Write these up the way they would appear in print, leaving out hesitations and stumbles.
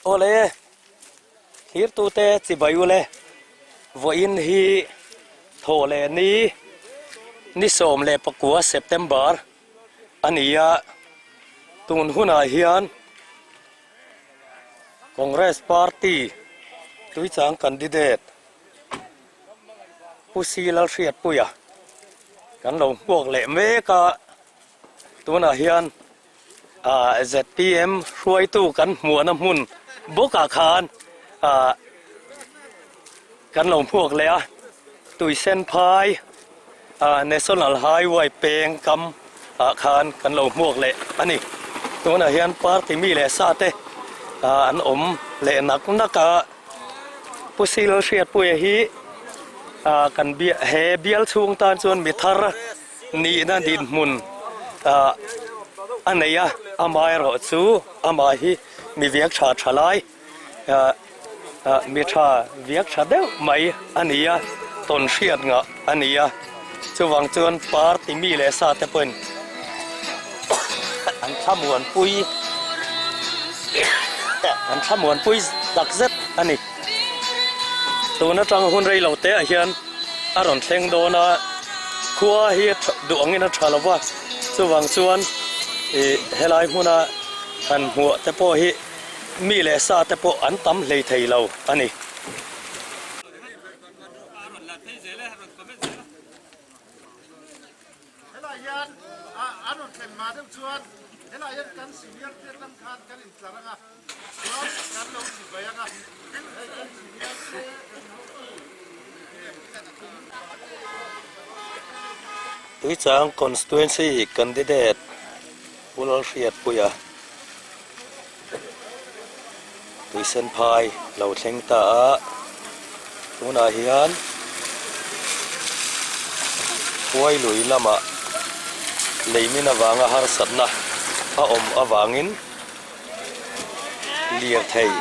Awle, thlirtute chibai ule, vawiin hi thaw leh ni, ni 19 September a ni a, tun hunah hian Congress Party Tuichang candidate Pu Si Lalhriatpuia kan lo hmuak leh mek a, tunah hian ZPM hruaitu kan hmuahna hmun bawkah khan kan lo hmuak leh a, Tuisenphai National Highway peng kam ah khan kan lo hmuak leh a ni. Tunah hian party mi leh sa te an awm leh nak nak a, Pu Silhriatpuia hi kan he bial chhung tan chuan mi thar nihna dinhmun a nei a, amaherawh chu amah hi mi viak tha tha lai, mi tha viak tha deuh mai a ni a, tawn hriat ngah a ni a, chuvang chuan party mi leh sa te pawhin an thlamuanpui an thlamuanpui tak zet a ni. Tun atang hun rei lo te ah hian. a rawn thleng dawn a, khua hi duh angin a tha lo va, chuvang chuan ih helai hmuna han hmuah te pawh hi mi leh sa te pawh an tam hlei thei lo a ni. Helai hian an rawn thlen mah deuh chuan helai hian kan senior te atang khan kan intlar ang a, chuan kan lo ti vai ang a, hei kan senior te kan hotu Tuichang Constituency Candidate Pu Lalhriatpuia Tuisenphai lo thleng ta a, tunah hian Huailui lamah leimin avanga harsatna a awm avangin lirthei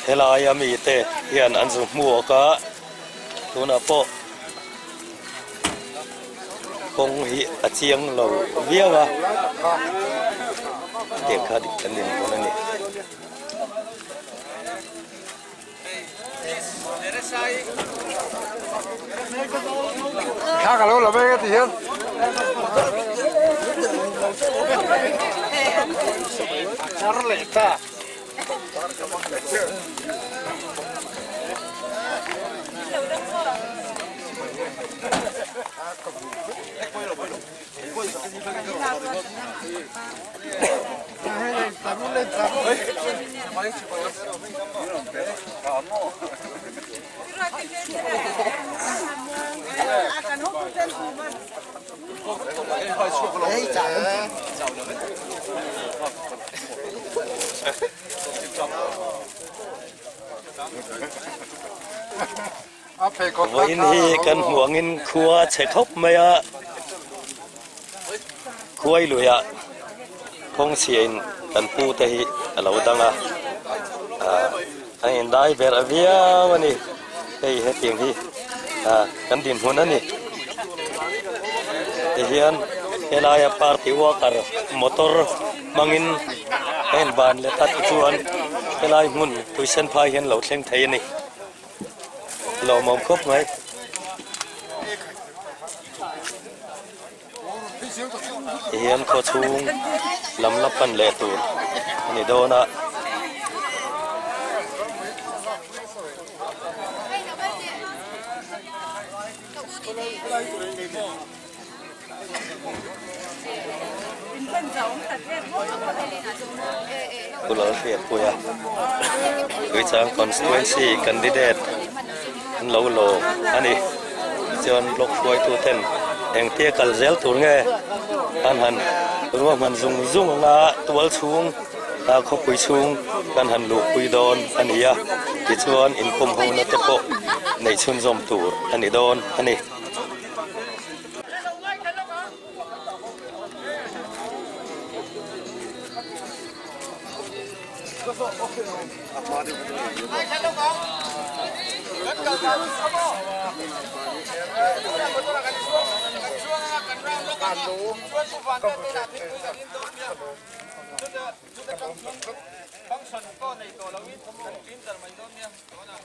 helaia mite hian an zu hmuak a, tunah pawh kawng hi a chiang lo viau a tiang kha dik kan in vawn a ni. Thla ka lo la mek a ti hian. Thar leh ta. Vawiin hi kan hmuh angin khua chhe khawp mai a, khuai luiah kawng chhiain kan pu te hi a lo dang a, a indai ber viau a ni, hei hetiang hi kan dinhmun a ni. Tihian helaia party worker motor hmangin a inban let a tichuan helai hmun tuisenphai hian lo thleng thei a ni. Lawmawm khawp mai. Tihian khaw chhung lam la pan leh tur a ni dawn a. Pu Lalhriatpuia Tuichang Constituency Candidate an lo lawm a ni. Tichuan block hruaitu ten engtia kal zel tur nge an han ruahman zung zung anga tual chhung khawpui chhung kan han luhpui dawn a ni a. Tichuan inkawm hona te pawh neih chhunzawm tur a ni dawn a ni. Option pawh nei tawh loin kan printer mai dawn nia tunah.